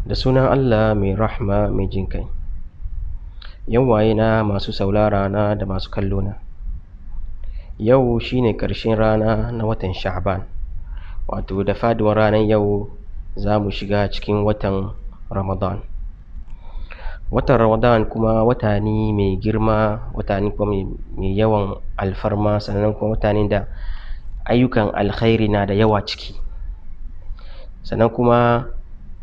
Da sunan Allah mai rahma mai jin kai. 'Yan uwayena masu saulara na da masu kallo na. Yau shine ƙarshen rana na watan Sha'ban. Wato da faduwar ranar yau za mu shiga cikin watan Ramadan. Watan Ramadan kuma wata ne mai girma, wata ne kuma mai yawan alfarma, sannan kuma wata ne da ayyukan alkhairi na da yawa ciki. Sannan kuma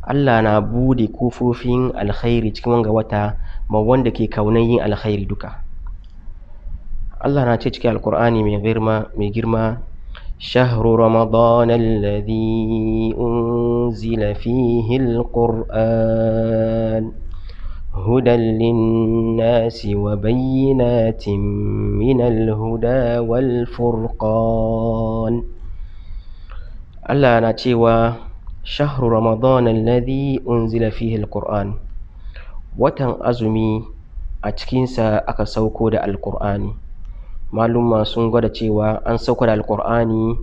Allah na bude kofofin alkhairi cikin wanga wata ma wanda ke kaunan yin alkhairi duka. Allah na ce cikin Alkur'ani mai girma شهر رمضان الذي أنزل فيه القرآن هدى للناس وبينات من الهدى والفرقان. Allah na cewa شهر رمضان الذي أنزل فيه القرآن, watan azumi a cikinsa aka sauko da Alkur'ani. Malumma sun gwada cewa an sauko da Alkur'ani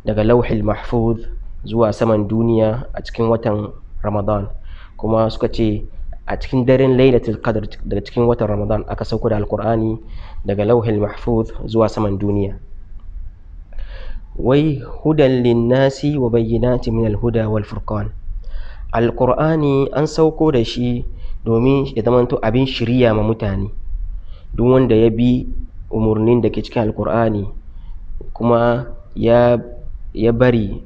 daga Lauhil Mahfuz zuwa saman duniya a cikin watan Ramadan, kuma suka ce a cikin daren Lailatul Qadr daga cikin watan Ramadan aka sauko da Alkur'ani daga Lauhil Mahfuz zuwa saman duniya. Wai هدى للناس وبينات من الهدى والفرقان. Alkur'ani an sauko da shi domin ya zamanto abin shiriya ma mutane. Duk wanda ya bi umarnin da ke cikin Alkur'ani kuma ya bari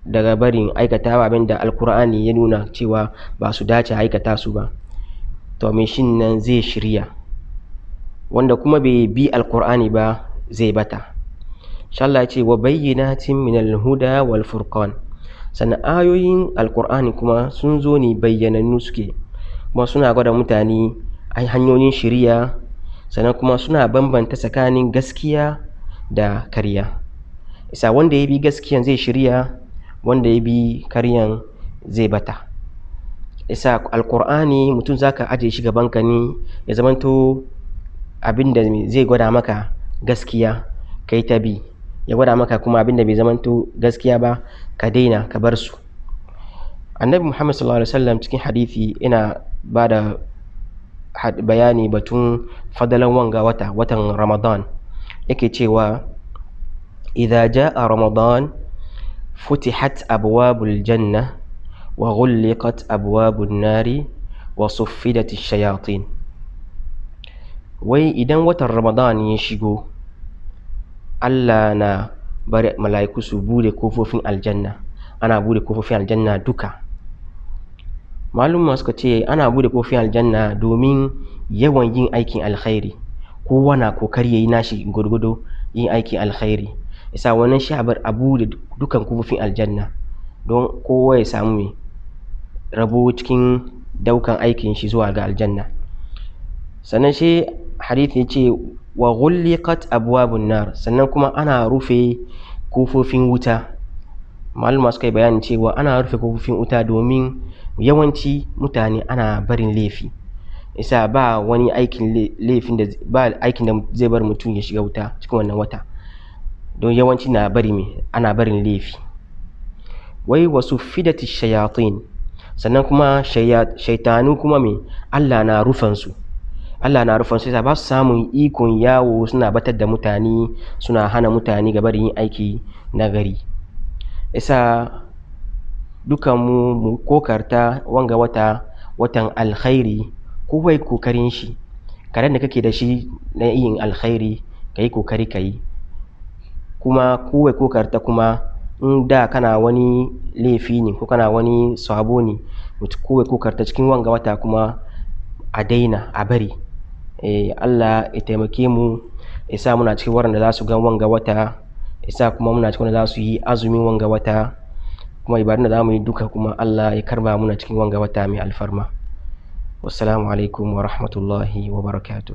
daga barin aikata abin da Alkur'ani ya nuna cewa ba su dace aikata su ba, to mai shin nan zai shirya. Wanda kuma bai bi Alkur'ani ba zai bata. Insha Allah ya ce وبينات من الهدى والفرقان. Sannan ayoyin Alkur'ani kuma sun zo ne bayyanannu suke, kuma suna gwada mutane hanyoyin shiriya, sannan kuma suna bambanta tsakanin gaskiya da karya. Isa wanda ya bi gaskiyan zai shirya, wanda ya bi karyan zai bata. Isa Alkur'ani mutum zaka ajiye shi gaban ka ne ya zamanto abin da zai gwada maka gaskiya kai ta bi, ya gwada maka kuma abin da bai zamanto gaskiya ba ka daina, ka bar su. Annabi Muhammad sallallahu alaihi wasallam cikin hadithi ina ba da bayani batun fadalan wanga wata, watan Ramadan, yake cewa إذا جاء رمضان فتحت أبواب الجنة وغلقت أبواب النار وصفدت الشياطين. Wai idan watan Ramadan ya shigo, Allah na bari mala'iku su bude kofofin aljanna, ana bude kofofin aljanna duka. Malumma suka ce ana bude kofofin aljanna domin yawan yin aikin alkhairi. Kowa na kokari yayi nashi gwargwado yin aikin alkhairi, isa wannan sha bar a bude dukan kofofin aljanna don kowa ya samu mai rabo cikin daukan aikin shi zuwa ga aljanna. Sannan shi hadith ya ce وغلقت أبواب النار. Sannan kuma ana rufe kofofin wuta. Maluma suka yi bayanin cewa ana rufe kofofin wuta domin yawanci mutane ana barin laifi, isa ba wani aikin laifin da ba aikin da zai bar mutum ya shiga wuta cikin wannan wata, don yawanci na bari me ana barin laifi. Wai وصفدت الشياطين. Sannan kuma shaitanu kuma me Allah na rufan su, Allah na rufan su, ba su samun ikon yawo suna batar da mutane, suna hana mutane ga barin yin aiki na gari. Isa dukanmu mu kokarta wanga wata, watan alkhairi, kowa yi kokarin shi karen da kake da shi na yin alkhairi, ka yi kokari ka yi. Kuma kowa kokarta kuma in da kana wani laifi ne ko kana wani sabo ne, kowa kokarta cikin wanga wata kuma a daina, a bari. Allah ya taimake mu, ya sa muna cikin waɗanda za su gan wanga wata, ya sa kuma muna cikin wanda za su yi azumin wanga wata, kuma ibadun da za mu yi duka kuma Allah ya karba muna cikin wanga wata mai alfarma. Wassalamu alaikum wa rahmatullahi wa barakatuh.